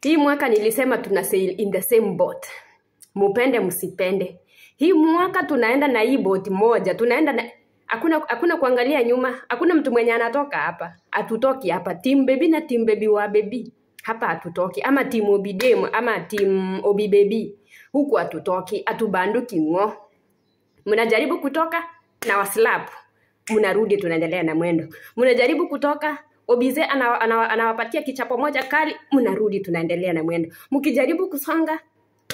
Hii mwaka nilisema tuna sail in the same boat. Mupende msipende. Hii mwaka tunaenda na hii boat moja, tunaenda na hakuna kuangalia nyuma, hakuna mtu mwenye anatoka hapa. Hatutoki hapa. Team baby na team baby wa baby. Hapa hatutoki. Ama team Obidem ama team Obi baby. Huku hatutoki, hatubanduki ngo. Mnajaribu kutoka na waslap. Mnarudi tunaendelea na mwendo. Mnajaribu kutoka, Obize anawapatia kichapo moja kali, mnarudi tunaendelea na mwendo. Mkijaribu kusonga,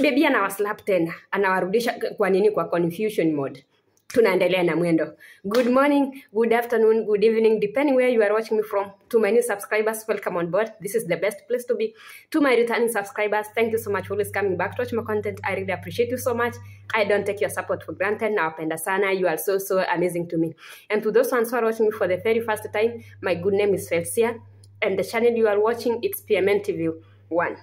baby anawaslap tena, anawarudisha kwa nini, kwa confusion mode. Tunaendelea na mwendo. Good morning, good afternoon, good evening, depending where you are watching me from. To my new subscribers, welcome on board. This is the best place to be. To my returning subscribers, thank you so much for always coming back to watch my content. I really appreciate you so much. I don't take your support for granted. Nawapenda sana. You are so, so amazing to me. And to those ones who are watching me for the very first time, my good name is Felcia, and the channel you are watching, it's PMN TV 1.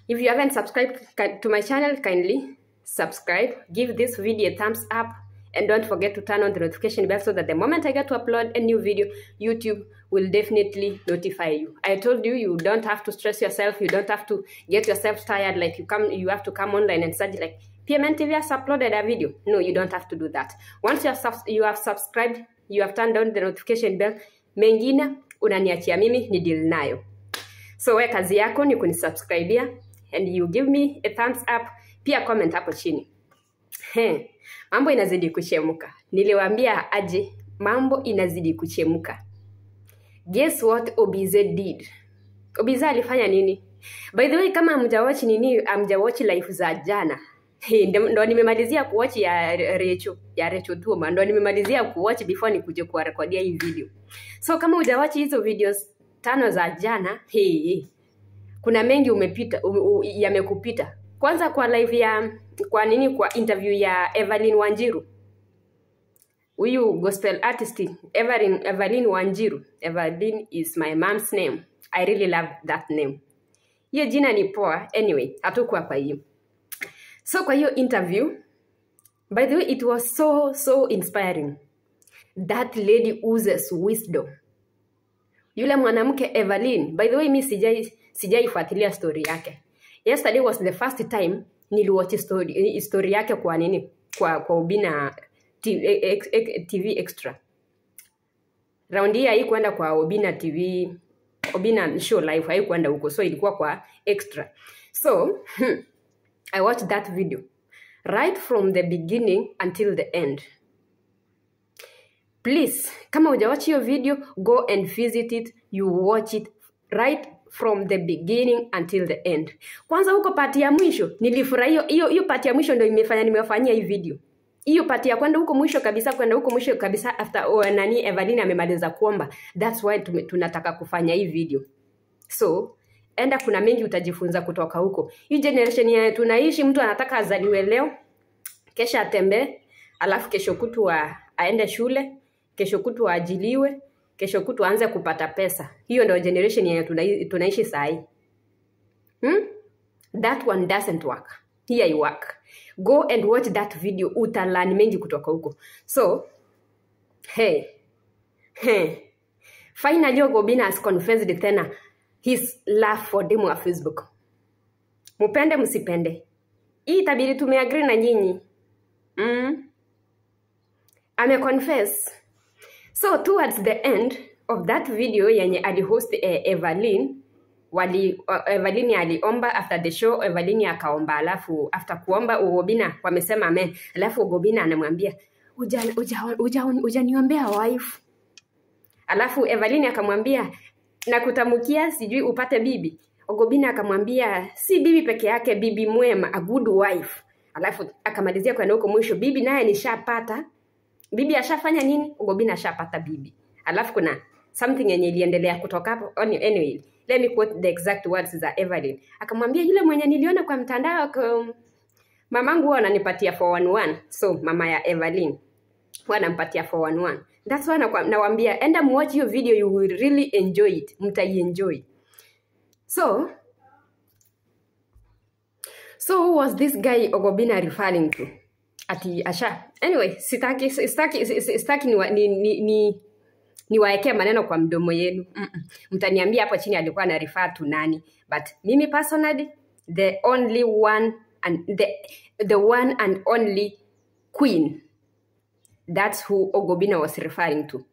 If you haven't subscribed to my channel, kindly subscribe, give this video a thumbs up, and don't forget to turn on the notification bell so that the moment I get to upload a new video, YouTube will definitely notify you. I told you, you don't have to stress yourself, you don't have to get yourself tired, like you have to come online and search like PMN TV has uploaded a video. No, you don't have to do that. Once you have subscribed, you have turned on the notification bell, mengine unaniachia mimi ni deal nayo. So we kazi yako ni kunisubscribe and you give me a thumbs up, pia comment hapo chini. He, mambo inazidi kuchemuka. Niliwaambia aje, mambo inazidi kuchemuka. Guess what Obize did? Obize alifanya nini? By the way, kama hamjawatch nini, hamjawatch live za jana. He, ndo nimemalizia kuwatch ya Recho Tuma, ndo nimemalizia kuwatch before nikuje kuwarekodia hii video. So kama hujawatch hizo videos 5 za jana, he, kuna mengi umepita, yamekupita. Kwanza kwa live ya, kwa nini, kwa interview ya Evelyn Wanjiru. Huyu gospel artist Evelyn Wanjiru. Evelyn is my mom's name. I really love that name. Hiyo jina ni poa. Anyway, hatukuwa kwa hiyo. So kwa hiyo interview, by the way, it was so, so inspiring. That lady oozes wisdom. Yule mwanamke Evelyn, by the way, mi sijaifuatilia story yake. Yesterday was the first time niliwatch story yake kwa nini? Kwa Obina TV Extra. Round hii haikuenda kwa Obina TV, Obina show live haikuenda huko, so ilikuwa kwa Extra. So, I watched that video right from the beginning until the end. Please, kama hujawatch hiyo video, go and visit it. You watch it right from the beginning until the end. Kwanza huko part ya mwisho, nilifurahia hiyo part ya mwisho ndio imefanya nimewafanyia hii video. Hiyo part ya kwenda huko mwisho kabisa, kwenda huko mwisho kabisa after nani Evelyn amemaliza kuomba. That's why tunataka kufanya hii video. So, enda, kuna mengi utajifunza kutoka huko. Hii generation ya tunaishi, mtu anataka azaliwe leo, kesha atembee, alafu kesho kutwa aende shule, kesho kutwa ajiliwe, kesho kutwa aanze kupata pesa. Hiyo ndio generation yenye tunaishi saa hii. That one doesn't work. Here you work. Go and watch that video, utalearn mengi kutoka huko. So, hey. Finally Obina has confessed tena his love for demo wa Facebook. Mupende msipende. Hii itabidi tumeagree na nyinyi. Ame confess. So towards the end of that video yenye alihost Evelyn, Evelyn aliomba after the show, Evelyn akaomba, alafu after kuomba Obina wamesema amen. Alafu Obina anamwambia ujaniombea wife. Alafu Evelyn akamwambia nakutamukia sijui upate bibi. Obina akamwambia si bibi peke yake, bibi mwema, a good wife. Alafu akamalizia kwa huko mwisho, bibi naye nishapata. Bibi ashafanya nini? Obina ashapata bibi. Alafu kuna something yenye iliendelea kutoka hapo. Anyway, let me quote the exact words za Evelyn. Akamwambia yule mwenye niliona kwa mtandao, mamangu huwa ananipatia 411. So mama ya Evelyn huwa anampatia 411. That's why nawaambia enda muwatch hiyo video, you will really enjoy it. Mtaienjoy. So who was this guy Obina referring to? Ati asha. Anyway, sitaki Niwaekee maneno kwa mdomo yenu. Mtaniambia hapo chini alikuwa ana refer to nani. But mimi personally, the only one and the one and only queen. That's who Oga Obinna was referring to.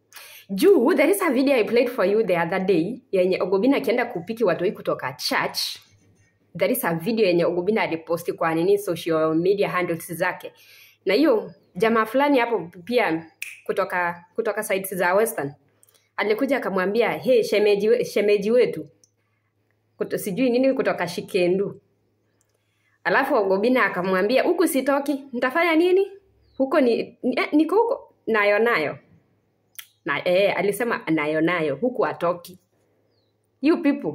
Juu, there is a video I played for you the other day yenye Oga Obinna akienda kupick watoi kutoka church. There is a video yenye Oga Obinna aliposti kwa nini social media handles zake. Na hiyo jamaa fulani hapo pia kutoka sites za Western alikuja akamwambia, "Hey, shemeji wetu sijui nini kutoka Shikendu." Alafu Oga Obinna akamwambia, "Huku sitoki, nitafanya nini? Huko niko huko nayo nayo." Na alisema nayo nayo, huku atoki. You people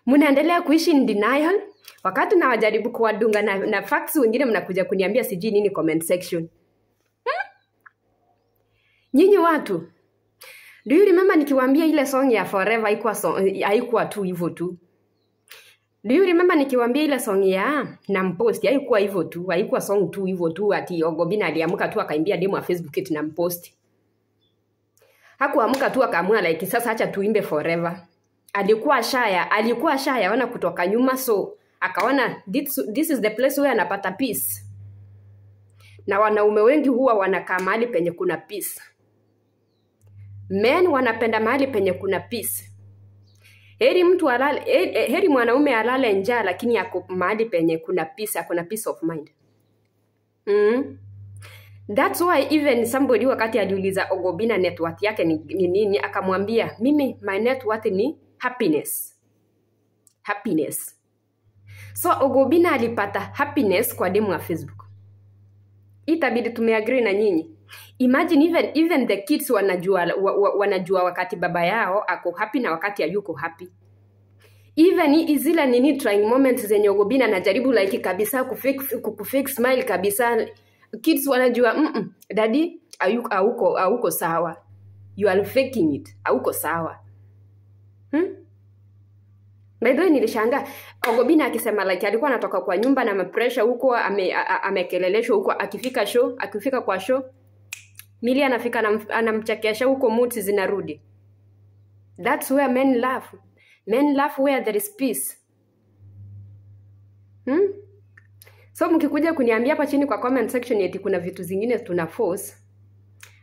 mnaendelea kuishi in denial wakati nawajaribu kuwadunga na facts, wengine mnakuja kuniambia sijui nini comment section. Nyinyi watu, do you remember nikiwaambia ile song ya Forever haikuwa song, haikuwa tu hivyo tu? Do you remember nikiwaambia ile song ya Nampost haikuwa hivyo tu, haikuwa song tu hivyo tu ati Oga Obinna aliamka tu akaimbia demu wa Facebook eti Nampost. Hakuamka tu akaamua like sasa acha tuimbe Forever. Alikuwa shayaona kutoka nyuma, so akaona this is the place where anapata peace. Na wanaume wengi huwa wanakaa mahali penye kuna peace. Men wanapenda mahali penye kuna peace. Heri mtu alale, heri mwanaume alale njaa lakini ako mahali penye kuna peace, ako na peace of mind. That's why even somebody wakati aliuliza Oga Obinna net worth yake ni nini, akamwambia mimi my net worth ni happiness. Happiness. So Oga Obinna alipata happiness kwa demu wa Facebook. Itabidi tumeagree na nyinyi. Imagine even the kids wanajua wakati baba yao ako happy na wakati hayuko happy. Even zile nini trying moments zenye Oga Obinna anajaribu like kabisa kufake smile kabisa, kids wanajua daddy hauko sawa. You are faking it. Hauko sawa. By the way, nilishangaa Oga Obinna akisema like alikuwa anatoka kwa nyumba na mapressure huko, amekeleleshwa huko, akifika kwa show Milly anafika anamchekesha huko, moods zinarudi. That's where men laugh. Men laugh where there is peace. So mkikuja kuniambia hapa chini kwa comment section eti kuna vitu zingine tuna force,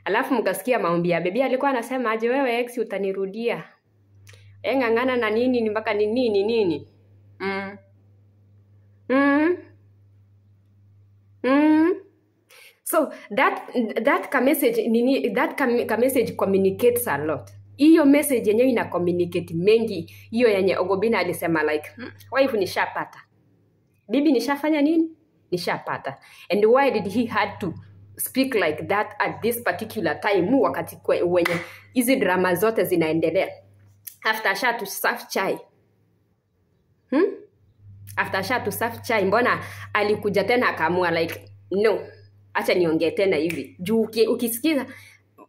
alafu mkasikia maombi ya baby alikuwa anasema aje, wewe ex utanirudia. Ng'ang'ana na nini ni mpaka ni nini nini. So that ka message nini, that ka message communicates a lot. Hiyo message yenyewe ina communicate mengi. Hiyo yenye Oga Obinna alisema like, wife nishapata. Bibi nishafanya nini? Nishapata. And why did he had to speak like that at this particular time wakati wenye hizi drama zote zinaendelea? After asha to serve chai. After asha to serve chai, mbona alikuja tena akaamua like no, acha niongee tena hivi. Juu ukisikiza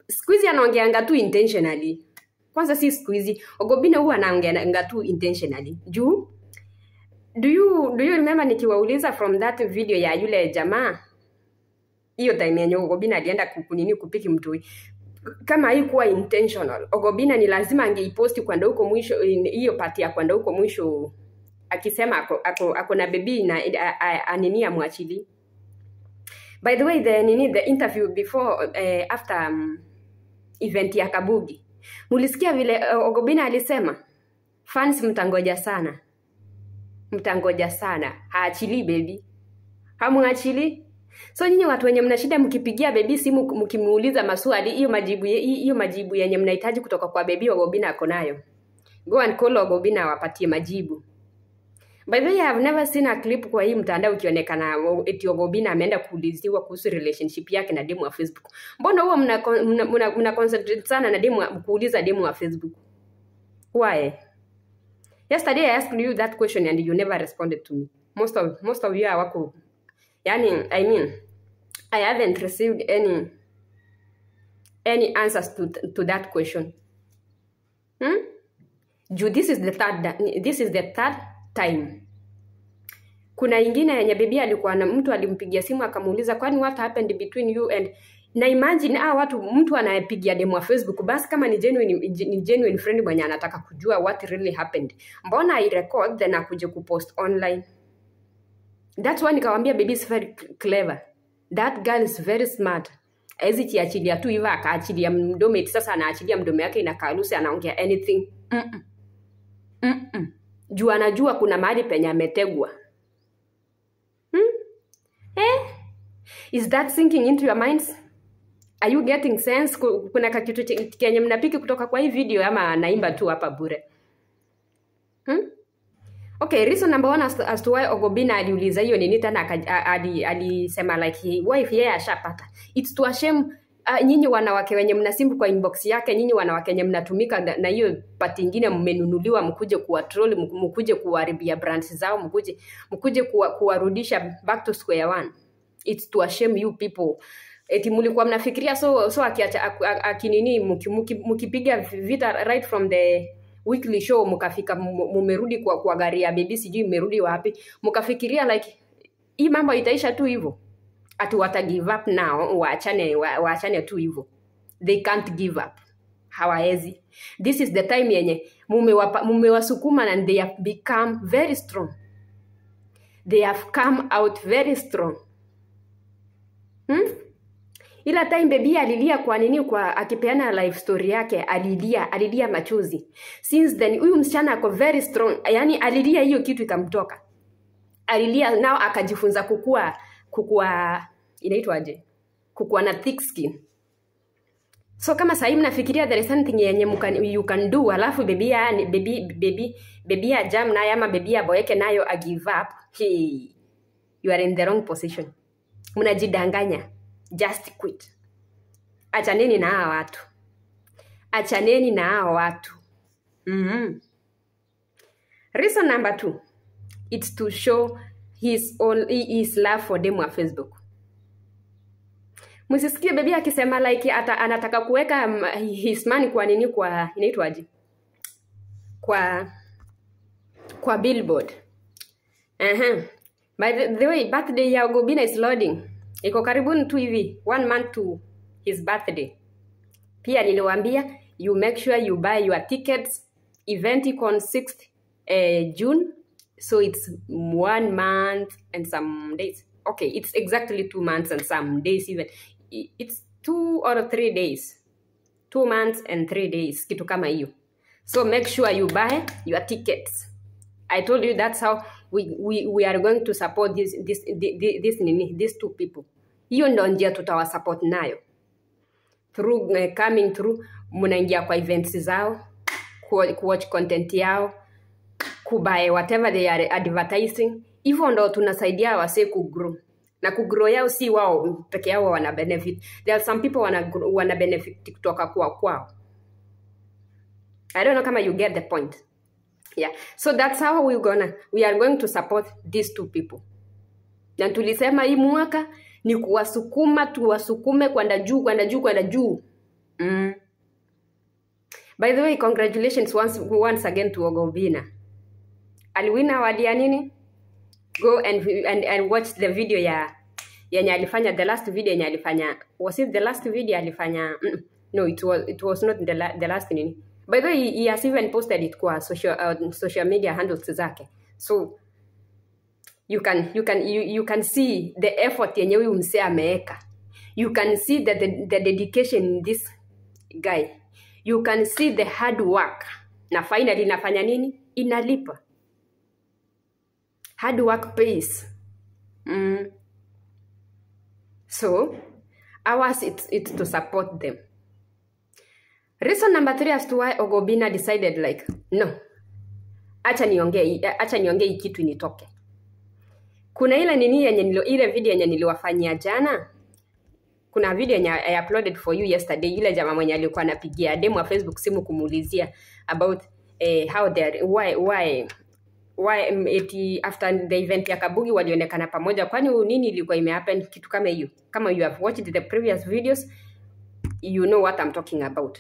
siku hizi anaongeanga tu intentionally. Kwanza si siku hizi, Oga Obinna huwa anaongeanga tu intentionally. Juu do you remember nikiwauliza from that video ya yule jamaa hiyo time yenye Oga Obinna alienda kupick mtu, kama haikuwa intentional, Oga Obinna ni lazima angeiposti kwenda huko mwisho, hiyo part ya kwenda huko mwisho akisema ako na baby na anini amwachili. By the way, the interview before after event ya Kabugi, mulisikia vile Oga Obinna alisema fans mtangoja sana. Mtangoja sana. Haachili baby. Hamuachili. So nyinyi watu wenye mna shida mkipigia baby simu mkimuuliza maswali, hiyo majibu yenye mnahitaji kutoka kwa baby Oga Obinna ako nayo. Go and call Oga Obinna awapatie majibu. By the way, I have never seen a clip kwa hii mtandao ikionekana eti Oga Obinna ameenda kuuliziwa kuhusu relationship yake na demu wa Facebook. Mbona huwa mna concentrate sana na demu kuuliza demu wa Facebook? Why? Yesterday I asked you that question and you never responded to me. Most of you are wako. Yani, I mean, I haven't received any answers to that question. Ju, this is the third time. Kuna ingine yenye bibi alikuwa na mtu alimpigia simu akamuuliza kwani what happened between you and Na imagine watu, mtu anayepigia demu wa Facebook basi kama ni genuine friend mwenye anataka kujua what really happened, mbona ai record then akuje kupost online? That's why nikawambia baby is very clever. That girl is very smart. Hawezi jiachilia tu hivyo akaachilia mdomo, eti sasa anaachilia mdomo yake inakaa loose, anaongea anything. Mm-mm. Juu anajua kuna mahali penye ametegwa. Eh? Is that sinking into your minds? Are you getting sense? Kuna kakitu kenye mnapick kutoka kwa hii video ama naimba tu hapa bure? Hmm? Okay, reason number one as to why Oga Obinna aliuliza hiyo nini tena, alisema like wife yeye ashapata. It's to shame nyinyi wanawake wenye mnasimp kwa inbox yake, nyinyi wanawake wenye mnatumika na hiyo part ingine mmenunuliwa mkuje kuwa troll, mkuje kuharibia brands zao, mkuje kuwarudisha back to square one. It's to shame you people. Eti mlikuwa mnafikiria so akiacha akinini mkipiga vita right from the weekly show, mkafika mumerudi kwa gari ya baby, sijui mmerudi wapi, mkafikiria like hii mambo itaisha tu hivyo, ati wata give up now, waachane tu hivyo. They can't give up, hawaezi. This is the time yenye mumewasukuma and they have become very strong. They have come out very strong. Ila time baby alilia kwa nini, kwa akipeana life story yake, alilia machozi. Since then huyu msichana ako very strong. Yani alilia hiyo kitu ikamtoka. Alilia nao akajifunza kukua, inaitwaje? Kukua na thick skin. So kama sahii mnafikiria there is something yenye you can do alafu baby ya jam nayo ama baby ya boeke nayo a give up, hey, you are in the wrong position. Mnajidanganya. Just quit. Achaneni na hawa watu. Achaneni na hawa watu. Reason number two, it's to show his love for them wa Facebook. Msisikie baby akisema like anataka kuweka his money kwa nini, kwa inaitwaje? Kwa billboard. By the way, birthday ya Oga Obinna is loading. Iko karibuni tu hivi, one month to his birthday. Pia niliwaambia you make sure you buy your tickets. Event iko on 6th June. So it's one month and some days. Okay, it's exactly 2 months and some days even. It's 2 or 3 days. 2 months and 3 days. Kitu kama hiyo. So make sure you buy your tickets. I told you that's how we are going to support this nini, these two people. Hiyo ndo njia tutawasupport nayo. Through coming through, mnaingia kwa events zao, kuwatch content yao, kubuy whatever they are advertising. Hivyo ndo tunasaidia wasee kugrow. Na kugrow yao si wao peke yao wana benefit. There are some people wana benefit kutoka kwa kwao. I don't know kama you get the point. Yeah. So that's how we are going to support these two people. Na tulisema hii mwaka ni kuwasukuma, tuwasukume kwenda juu, kwenda juu, kwenda juu. By the way, congratulations once again to Oga Obinna. Aliwina award ya nini? Go and watch the video ya yenye alifanya, the last video yenye alifanya. Was it the last video alifanya? No, it was not the last nini. By the way, he has even posted it kwa social media handles zake. So you can see the effort yenye huyu msee ameeka. You can see the dedication in this guy. You can see the hard work. Na finally inafanya nini? Inalipa. Hard work pays. So ours, it's to support them. Reason number three as to why Oga Obinna decided like, no, acha niongee hii kitu initoke. Kuna ile nini yenye ile video yenye niliwafanyia jana. Kuna video yenye I uploaded for you yesterday, yule jamaa mwenye alikuwa anapigia demu wa Facebook simu kumuulizia about how they are, why eti after the event ya Kabugi walionekana pamoja, kwani nini ilikuwa imehappen, kitu kama hiyo. Kama you have watched the previous videos, you know what I'm talking about.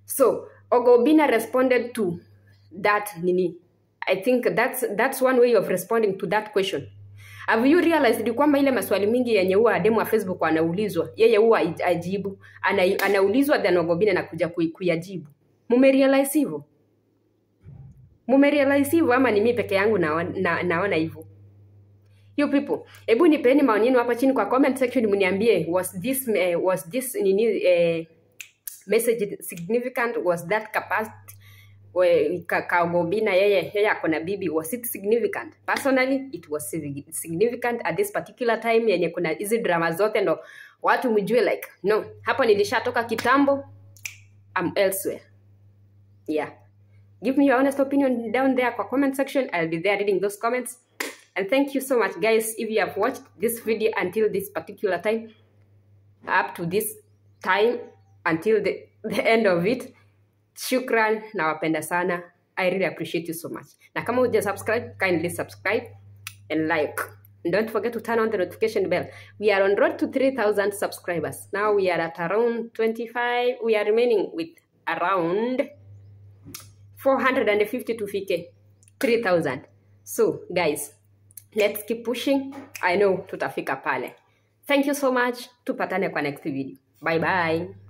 So Oga Obinna responded to that nini. I think that's one way of responding to that question. Have you realized kwamba ile maswali mingi yenye huwa demu wa Facebook anaulizwa, yeye huwa ajibu, anaulizwa then Oga Obinna anakuja kuyajibu. Mumerealize hivyo? Mumerealize hivyo ama ni mimi peke yangu naona hivyo? You people, hebu nipeni maoni yenu hapa chini kwa comment section, mniambie was this nini message significant? Was that capacity ka Oga Obinna, yeye ako na bibi, was it significant? Personally, it was significant at this particular time yenye kuna hizi drama zote, ndo watu mjue like, no, hapa nilishatoka kitambo, I'm elsewhere. Yeah, give me your honest opinion down there kwa comment section. I'll be there reading those comments. And thank you so much, guys, if you have watched this video until this particular time, up to this time, until the end of it. Shukran, nawapenda sana. I really appreciate you so much. Na kama huja subscribe, kindly subscribe and like. And don't forget to turn on the notification bell. We are on road to 3000 subscribers. Now we are at around 25. We are remaining with around 450 tufike 3000. So guys, let's keep pushing. I know tutafika pale. Thank you so much. Tupatane kwa next video. Bye bye.